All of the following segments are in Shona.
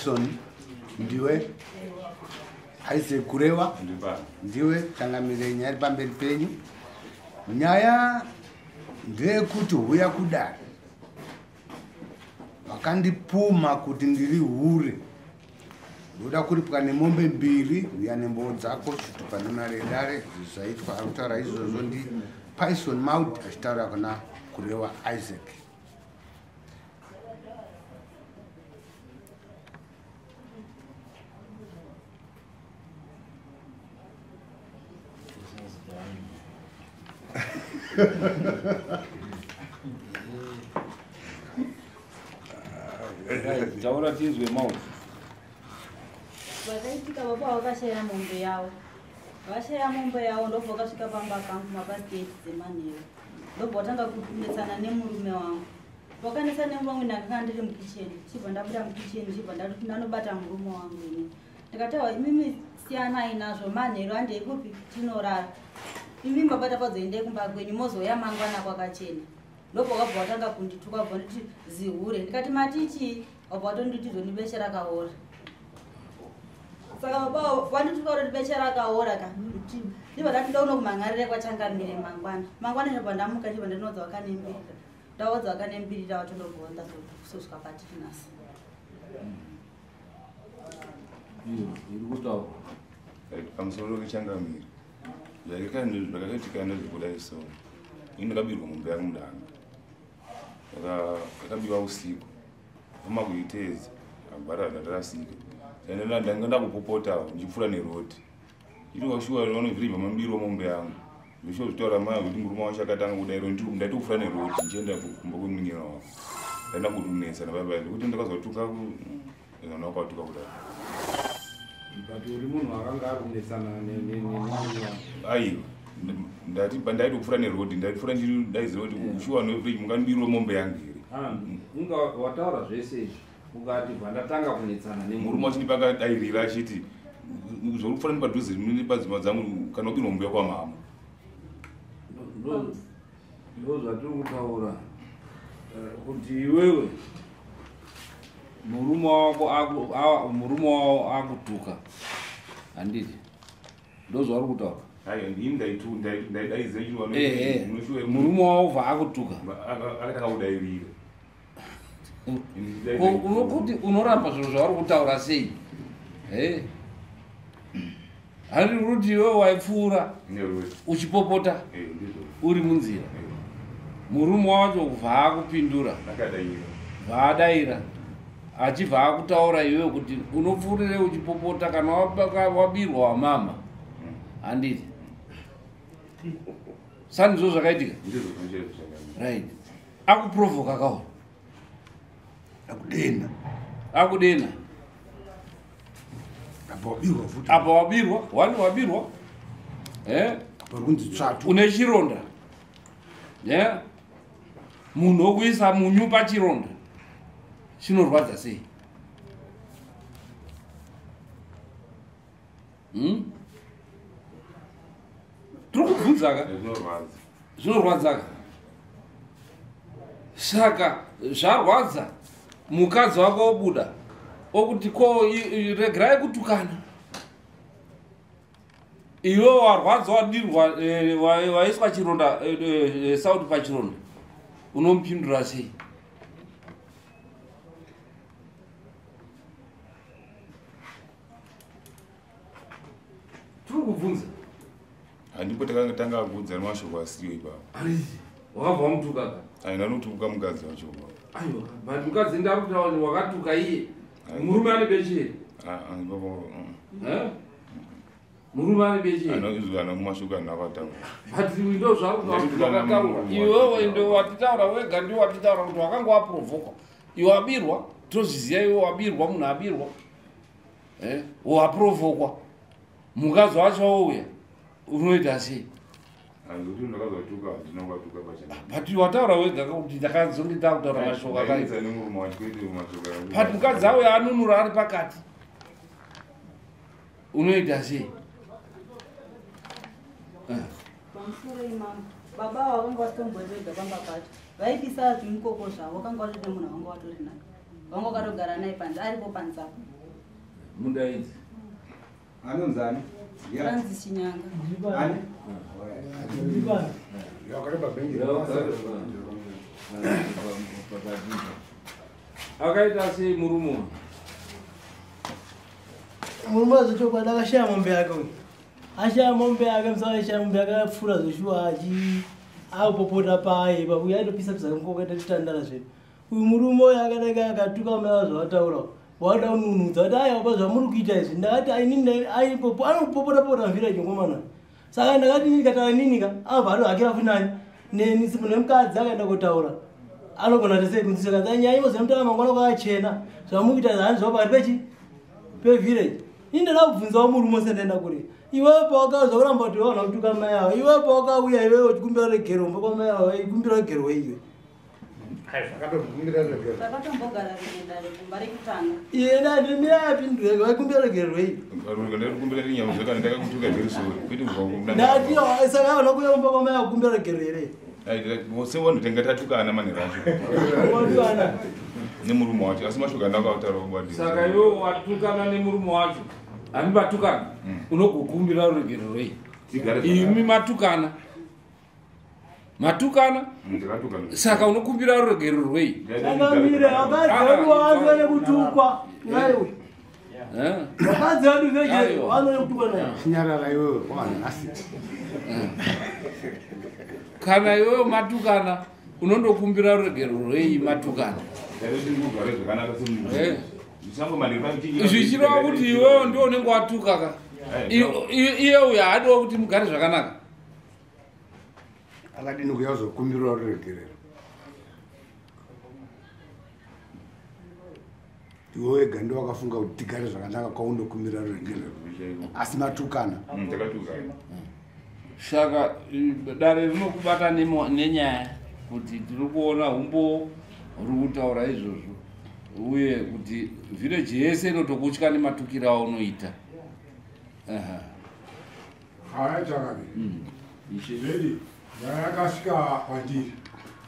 Python ndiwe, Isaac Kurewa ndiwe, changamire. Nyaya iri pamberi penyu, nyaya ndeyekuti huya kudare, vakandipuma kuti ndiri hure, ndoda kuripwa nemombe mbiri. Uya nemboo dzako, chitupa nemari yedare. Zvaitwa. Ari kutaura izvozvo ndi Python Maud achitaura kuna Kurewa Isaac. Taura tinzwe, Maud. Vakaitika, baba vakashaya mombe yavo. Vashaya mombe yavo, ndobva vakasvika pamba pangu mapast 8 dzemanheru, ndobva vatanga kunetsana nemurume wangu. Vakanetsana nemurume wangu, ndakanga ndiri mukicheni. Chibva ndabuda mukicheni, chibva ndanobata murume wangu ini. Ndikataura, "Imimi siyanai nazvo, manheru, handei kupi, tinorara. Imi mabata pazoendei kumba kwenyu, mozouya mangwana kwakachena." Ndobva wakabva watanga kundituka, bva nditi zihure. Ndikati, "Mati chii?" Wabva watonditi zoni beche rakaora. Saka baba wandituka kuti beche rakaora ka, ndibva ndati ndauno kumhan'arire kwachangamire mangwana. Mangwana ndobva ndamuka, ndibva ndinodza wakanembiri, ndaodza wakanembirira watondobva ndazosvika patiri nhasi. Iyo iri kutaura. Pamusoro pechangamire, zvakaitika ndezvekudai. So ini ndakabirwa mombe yangu mudanga, yakabiwa usiku, fuma kuitedza agwara ndarasika. Ndanga ndakupopota ndichipfuura nerodi iri washuwa vanovhiribva mambiro mombe yangu. Ndoshuwa zvitaura mai kuti murume wacho akatanga kudairo. Ndaitopfuura nerodi ndichienda kumba kwemunyina wangu, ndaenda kutunetsa nababa zvekuti ndakazotuka vanhu vakatuka kudai. But uri munhu akanga ari kunetsana nemurume wako? Aiwa, ndati pandaitopfuura nerodi, ndaipfuura ndaiziva kuti shuwa nevhiriji mungandibiriro mombe yangu here? Ah, unga wataura zvese izvi, ukati bva ndatanga kunetsana Murume nemurume. wacho ndipakadairira achiti zvori kupfuura nepadhuze nepadzimba dzangu, kana ubirwa mombe yakwamama. Ndo zvatiri kutaura, kuti iwewe murume wako murume wavo akutuka, handiti ndo zvauri kutaura? Aiwa, ini ndaidaidzira. Ehe, murume wavo bva akutuka. Akatanga kudairira. Ko, unokuti unoramba zvinhu zvauri kutaura sei? E handi kuti iwewe waipfuura nerodi uchipopota ndizvo. Uri munzira, murume wacho kubva akupindura. Akadaira. Bvaadaira achibva akutaura iwewe kuti unopfuurire uchipopota kana wabirwa wamama, handiti sandizvo zvakaitika? Ndizvo zvinochezvo. Right, akuprovoka kaura. Akudena. Akudena. Apa wabirwa futi. Apa wabirwa, wani wabirwa. Apa kunzi tsvatu. Une chironda, ye munhu wokuisa munyu pachironda chinorwadza sei? Tiri kubvunzaka. Zvinorwadza. Zvinorwadzaka. Saka zvarwadza, mukadzi wako obuda okuti ko regerai kutukana. Iwe warwadza, wadirwa, waiswa chironda, sauti pachironda, unomupindura sei? Tiri kubvunza. Handipo takatanga kuudza nemashoko asiriyo ipapo. Handiti wakabva wamutuka ka? Aina notuka mukadzi wacho. Aiwa, but mukadzi ndakutaura kuti wakatuka iye. Murume ane beche here? Ipapo. Eh? Murume ane beche here? Anoizwana mumashoko anakataura. But ndo zvauri wakataura iwewe, ndo watitaura wega, ndio watitaura kuti wakanga waprovokwa iwe. Wabirwa, tozviziva, iwe wabirwa, munhu abirwa. Eh, waprovokwa, mukadzi wacho wauya, unoita sei? Handikuti ndakazotuka, handina kukatuka pachena. But wataura wega kuti ndakazonge ndakutaura mashoko akaipa. Ndaidza nemurume wacho, kwete mashoko. But mukadzi auya anunura ari pakati, unoita sei? Pamusoro imambo, baba ava vanga vasitombori pamba pacho, vaibisa zvimukoko zvavo. Vakanga vatori nemunhu wavanga vatori naye, vanga vakatogara naye panze, aripo panze apo. Mudaidzi. Anonzani? Francis Chinyanga. Ani? Akaita sei murume uyu? Murume wacho akashaya mombe yake uyu. Ashaya mombe yake, musaka ashaya mombe yake akapfuura zveshuwa achi akupopota paye pakuya aitopisa pisa mukokaita titandara zvedu. Uyu murume uyu akadai akatuka mai zvavataura. Wada kununudza kuti aiwa pa zvamuri kuita izvi ndakati ainini anopopota pota mvira chingomana. Saka ndakati nini kataura nini ka abva atohakira funani neni nemukadzi akaenda kotaura. Anogona tese kunzwisisa kanzi nyaya imozomutaa mangwana kwakachena zvamukuita hanzi zvavo pakati pechi pevillage. Ini ndada kubvunzawo murume sendaenda kure. Iwewe pawakauya kuramba kuti waona kutuka mai avo. Iwewe pawakauya iwewe uchikumbira regero mba kwamai avo ikumbira regero iwe. Takatombogara rimwe dare kumba rekutanga. Iye ndandimira yapindura vaikumbira regero iwe. Ndikumbira nyama zvakana ndakakutuka very sorry. Kwete kubva Ndati saka vana kuuya kumba kwamai avo kukumbira regero here? Sevanhu tanga tatukana manheru acho. Watukana. Nemurume wacho asi mashoko andakataura kubadira. Saka iwe watukana nemurume wacho. Ami vatukana unogokumbira ruregerero rei? Imi matukana. Matukana? Saka unokumbira ruregerero rwei? Changamire vakadzi vedu vanonyanya kutukwa. Naiwe. Vakadzi vedu veje vanonyanya kutukwa naye. Chinyarara iwewe wanhasi. Kana iwewe matukana unondokumbira ruregerero rwei matukana? Zvichireva kuti iwewe ndiwo unenge watuka ka. Iye uyu haadiwo kuti mugare zvakanaka. Akadini kuuya kuzokumbira ruregerero? Iwe wega ndiwe wakafunga kuti tigare zvakanaka kwaundokumbira ruregerero. Asi matukana. Takatukana. Saka dare rinokubata nenyaya kuti tiri kuona humbo huri kutaura izvozvo. Uye kuti village yese inotokutya nematukiro aunoita. Haya chakati. Ishe. Nyaya yakasvika kwandiri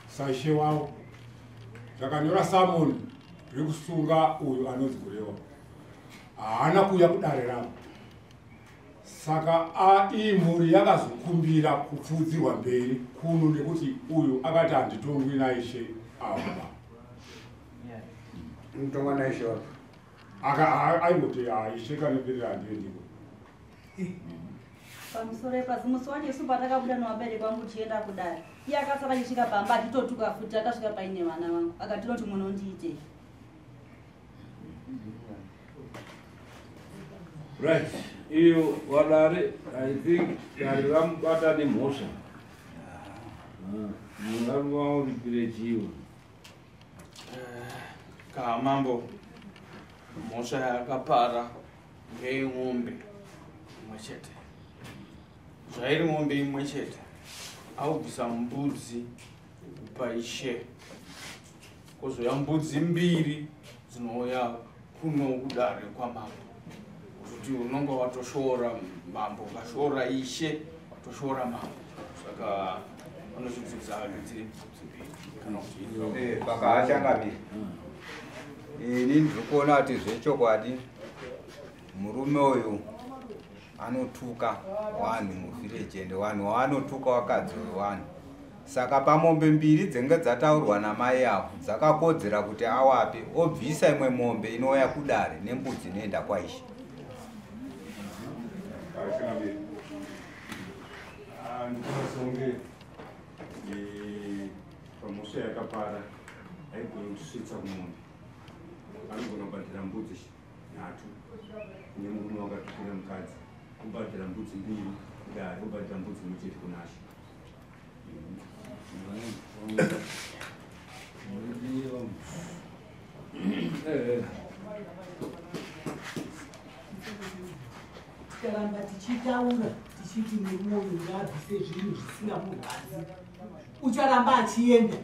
saishe wavo. Zvakanyora Samoni rekusunga uyu anonzi Kurewa. Haana kuuya kudare ravo. Saka iyi mhuri yakazokumbira kupfuudzirwa mberi kuno nekuti uyu akati handitongwi naishe ava. Unotongwa naishe wapi? Aingoti ishe kanipirira handiendiko. Pamusoro epasi musi wacho isu patakabuda nevabereki vangu tichienda kudare. Iye akasara achisvika pamba achitotuka futi akasvika paine vana vangu. Akatinoti munondiitei. Right. Iyo vadare I think dare ramubata nemhosva. Mungamuuripire chiwo. Kamambo mhosva yakapara ngeyemombe imwe chete. Zvairi mombe imwe chete aubvisa mbudzi kupa ishe. Kozouya mbudzi mbiri dzinouya kuno kudare kwamambo. Kuti unonga watoshoora mambo, ukashoora ishe watoshoora mambo. Saka anozvibvisa dziri mbudzi mbiri kana kuti Pakachangamire. Ini ndiri kuona kuti zvechokwadi murume uyu anotuka vanhu muvhireji ende vanhu vaanotuka vakadzi vevanhu. Saka pamombe mbiri dzinenge dzataurwa namai avo dzakakodzera kuti awape obvisa imwe mombe inouya kudare nembudzi inoenda kwaishe. Ndikuona songe pamhosva yakapara haigoni kutisvitsa kumombe. Anogona kubhadhara mbudzi nhatu kune murume wakatukira mukadzi, kubhadhara mbudzi mbiri kudare, kubhadhara mbudzi imwe chete kunashe. Tikaramba tichitaura tichiti murume uyu ngaabvise zvinhu zvisina murwadzi, ucharamba achienda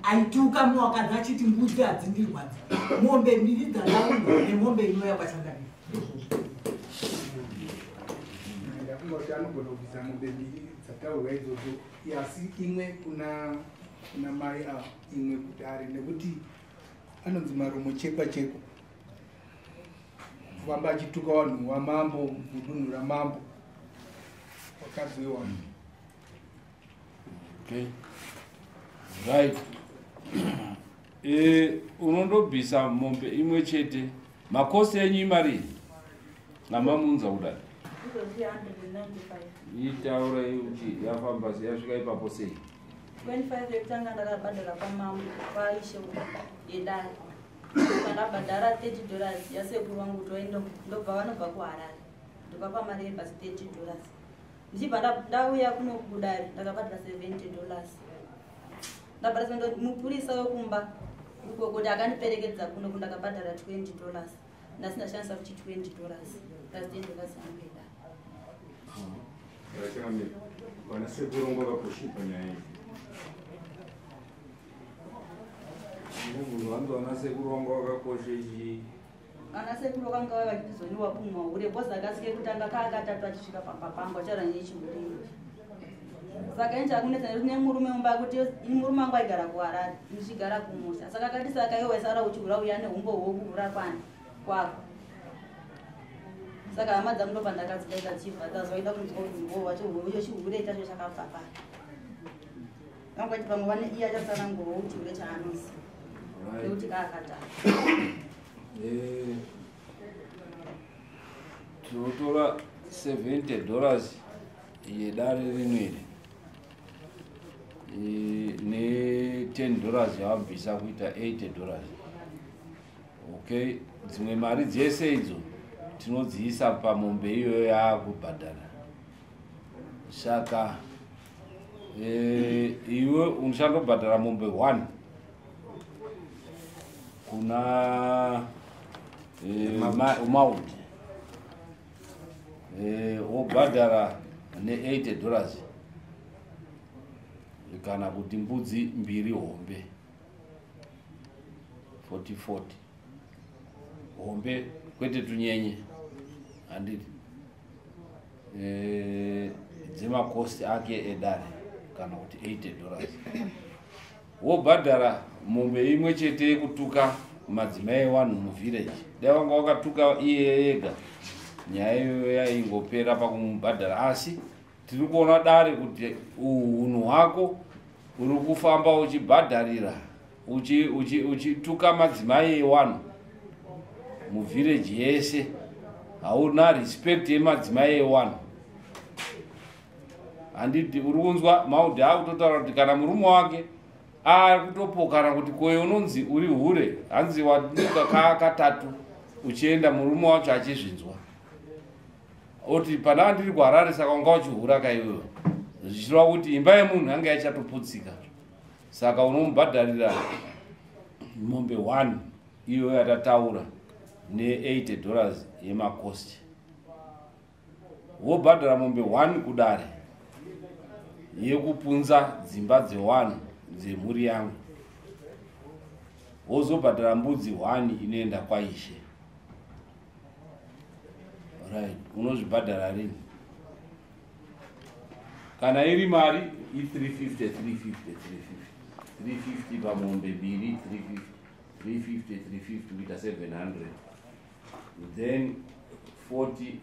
aituka mukadzi achiti mbudzi hadzindirwadzi, mombe mbiri dzataurwa nemombe inouya kwachangamire. Ndafunga kuti anogona kubvisa mombe mbiri dzataurwa idzodzo, asi imwe kuna mai ava, imwe kudare, nekuti anonzi maromo chekwa chekwa. Kufamba achituka vanhu vamambo mudunhu ramambo, vakadzi vevanhu. Okay, right. Unondobvisa mombe imwe chete. Makosi enyu imarii namamunza kudai? Izvozvi 195. Itaura kuti yafamba yasvika ipapo sei? 25 yekutanga ndakabhadhara kwamambo, kwaishe yedare. Ndakabhadhara $30 yasekuru vangu kuti vaende, ndobva vanobva kuHarare, ndokapa mari yebhasi $30. Ndichibva ndauya kuno kudare, ndakabhadhara $70. Ndabhadhara mupurisa wekumba uko kuti akandiperekedza kuno, ndakabhadhara $20. Ndasina shandisa futi $20 plus $10 yangu yedare. Vachangamira, vana sekuru vangu vakakosha panyaya iyi. Munhu vanzi vana sekuru vangu vakakoshe chii? Ana sekuru vanga vava vachitizoniwa kumwa hure bhozi akasike kutanga kaakatatu achisvika pamba pangu achara nechihure. Saka inji akunetsa nemurume mumba kuti ini murume wangu aigara kuHarare, ndichigara kumusha. Saka akati saka iwe waisara uchihura uya nehumbo hwokuhura kwani kwako. Saka hama dzangu ndobva ndakadzidaidza dzichibva dzazoida kunzwa kuti humbo hwacho huyo chihure chacho chakabva pari. Vangu vati pamwe vane iye achatsanangurwa kuti chihure chaanoziva. Nekuti kaakatatu. Tinotora $70 yedare rino iri ne $10 yawabvisa kuita $80. Okay, dzimwe mari dzese idzo tinodziisa pamombe iyoyo yaakubhadhara. Saka iwe unoshandobhadhara mombe 1 kuna Maud, wobhadhara ne $80 kana kuti mbudzi mbiri hombe 40-40 hombe, kwete tunyenye, handiti? Dzemakosti ake edare kana kuti $80. Wobhadhara mombe imwe chete yekutuka madzimai evanhu muvillage. Dai wanga wakatuka iye ega, nyaya iyoyo yaingopera pakumubhadhara. Asi tiri kuona dare kuti unhu hwako uri kufamba uchibhadharira uchituka madzimai evanhu muvillage yese, hauna respect yemadzimai evanhu, handiti? Uri kunzwa Maudhi akutotaura kuti kana murume wake ari kutopokana kuti koyo unonzi uri hure, hanzi waduka kaakatatu uchienda, murume wacho achizvinzwa oti pana ndiri kuHarare, saka unga uchihura kaiwewe, zvichireva kuti imba yemunhu yanga yachatoputsika. Saka unomubhadharira mombe 1 iyoyo yatataura ne $80 yemakosti, wobhadhara mombe 1 kudare yekupunza dzimba dzewanhu dzemhuri yangu, wozobhadhara mbudzi 1 inoenda kwaishe. Right, unozvibhadhara rini? Kana iri mari i350 350 350 350 pamombe mbiri, 350 350 350 kuita 700, then 40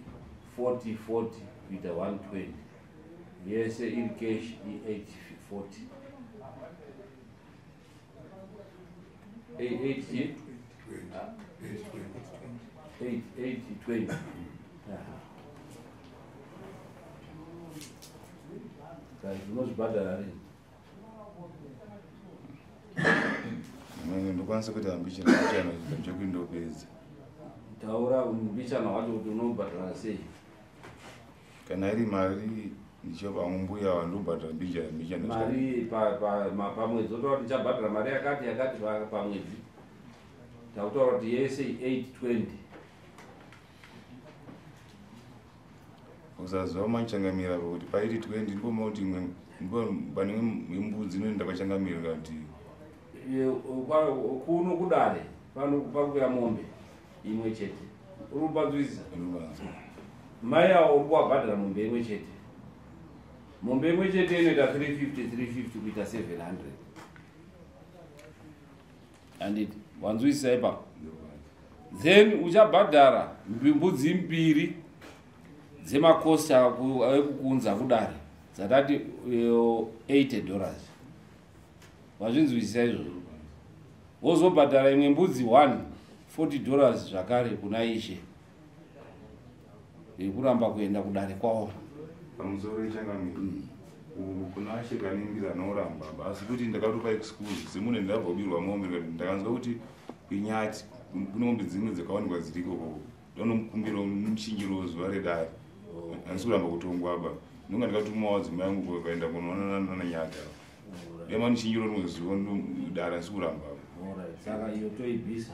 40 40 kuita 120, yese iri cash i840 8 8 8 20. Right, unozvibhadhara rini? Ndokwanisa kuita mbichana mbichana chekuti ndopedza. Taura mbichana wacho kuti unobhadhara sei. Kana iri mari ndichopa mbuya wandobhadhara mbichana mbichana. Mari pamwedzi otaura kuti ndichabhadhara mari yakati yakati pamwedzi. Takutaura kuti yese 820. Usaziva machangamira kuti paiti 20 ndipo mauti imwe ndipo pane mbudzi inoenda kwachangamira kana kuti Kuno kudare pano pakuya mombe imwe chete. Uri kupanzwisisa? Mai avo uri kuwabhadhara mombe imwe chete. Mombe imwe chete inoita 350 350 kuita 700, handiti? Wanzwisisa ipapo? Then uchabhadhara mbudzi mbiri dzemakosti ekukuunza kudare dzatati $80. Wazvinzwisisa izvozvo? Wozobhadhara imwe mbudzi 1 $40 zvakare kuna ishe yekuramba kuenda kudare kwavo. Pamusoro ichangamire, kuna Ishe Kanimbira anoramba, asi kuti ndakatopa excuse semunhu ndabva kubirwa mombe, ndakanzwa kuti kwinyati kune mombe dzimwe dzakawanikwa dziriko koko, ndanomukumbira muchinjiro zuva redare, handisi kuramba kutongwa ba, ndonga ndakatumawo adzimai angu vakaenda kunoonana nanyati ava, demanichinjiro rimwe zuva dare, handisi kuramba. Saka iyo toibvisa.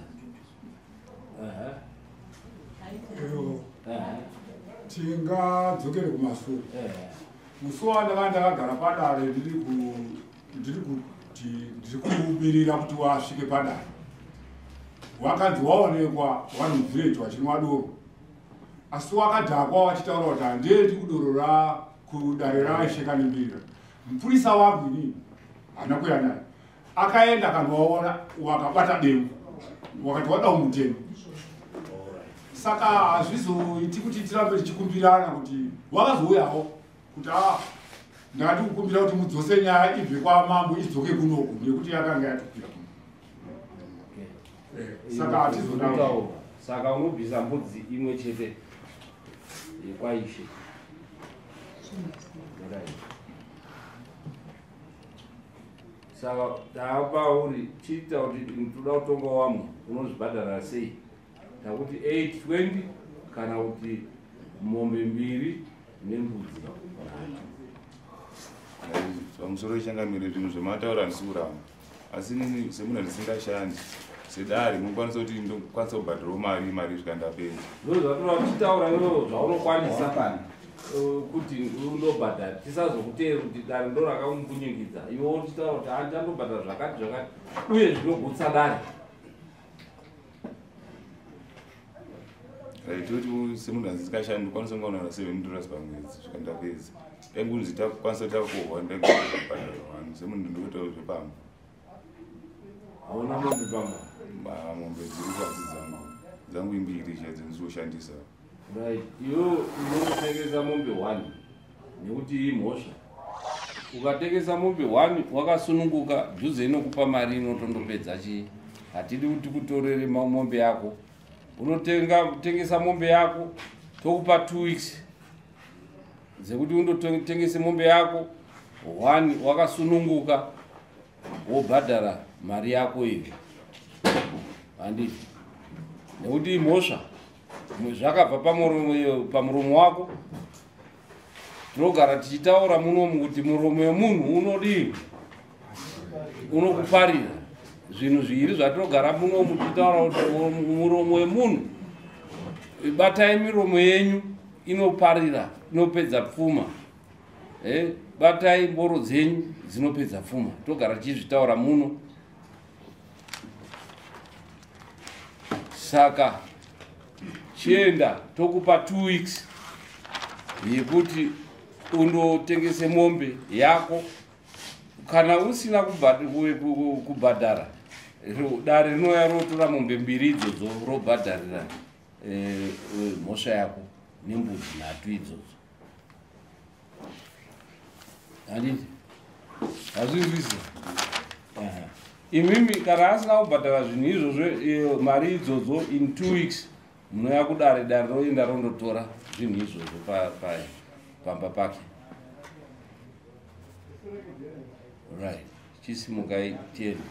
Tingadzokere kumasure. Musi wandanga ndakagara padare, ndiri kuti ndiri kumirira kuti wasvike padare, wakanzi waonekwa wari muvhireji wachinwa doro, asi wakadhakwa, wachitaura kuti handiendi kudoro ra kudare raIshe Kanimbira. Mupurisa wangu inini haana kuya naye, akaenda akandowaona, wakabata demo, wakati wada umutemo. Saka hazvizoiti kuti tirambe tichikumbirana kuti wakazouyawo kuti a ndakati kukumbira kuti mudzose nyaya ibve kwamambo idzoke kunoku, nekuti yakanga yatopira. Saka hatizoda. Saka unobvisa mbudzi imwe chete yekwaishe. Right. Saka taapauri chiita kuti toda kutonga wamwe, unozvibhadhara sei? Takuti 820 kana kuti mombe mbiri nembudzi nhatu. Pamusoro ichangamire, zvinhu zvemataura handisi kuramba, asi inini semunhu andisingashandi, sedare munokwanisa kuti ndokwanisa kubhadharawo mari svika ndapedza. Ndo zvatora tichitaura iwewo zvaunokwanisa kuti undobhadhara, tisazokuteeri kuti dare ndo rakakunyengidza. Iwe uchitaura kuti handichandobhadhara zvakati zvakati, uye zvinogutsa dare. Right, toti semunhu asingashandi ndokwanisa kungaona $7 pamwedzi svika ndapedza. Dai kunzi takwanisa takohwa, ndaibhadhara one semunhu ndinoitawo zvepamba. Hauna mombe pamba? Mombe dziri kwatsi dzangu imbiri chaidzo ndizoshandisa. Right, iwe unotengesa mombe 1 nekuti imhosva. Ukatengesa mombe 1 wakasununguka, dhuze inokupa mari inotondopedza chii. Hatidi kuti kutorere mombe yako. Unotenga tengesa mombe yako, tokupa 2 weeks dzekuti undotengese mombe yako 1 wakasununguka, wobhadhara mari yako iyo, handiti? Nekuti imhosva, zvakabva pamuromo wako. Tinogara tichitaura munomu kuti muromo wemunhu unodii? Unokuparira. Zvinhu zviviri zvatinogara munomu tichitaura kuti muromo wemunhu, batai miromo yenyu, inoparira, inopedza pfuma. Batai mboro dzenyu, dzinopedza pfuma. Togara tichizvitaura muno. Saka chienda, tokupa 2 weeks yekuti undotengese mombe yako. Kana usina kubhadhara, dare rinouya rotora mombe mbiri idzodzo, robhadharira mhosva yako nembudzi nhatu idzodzo, handiti? Hazvinzwisi imimi? Kana asina kubhadhara zvinhu izvozvo, mari idzodzo in 2 weeks, munoya kudare, dare roenda rondotora zvinhu izvozvo pamba pake. Right, chisimukai tiende.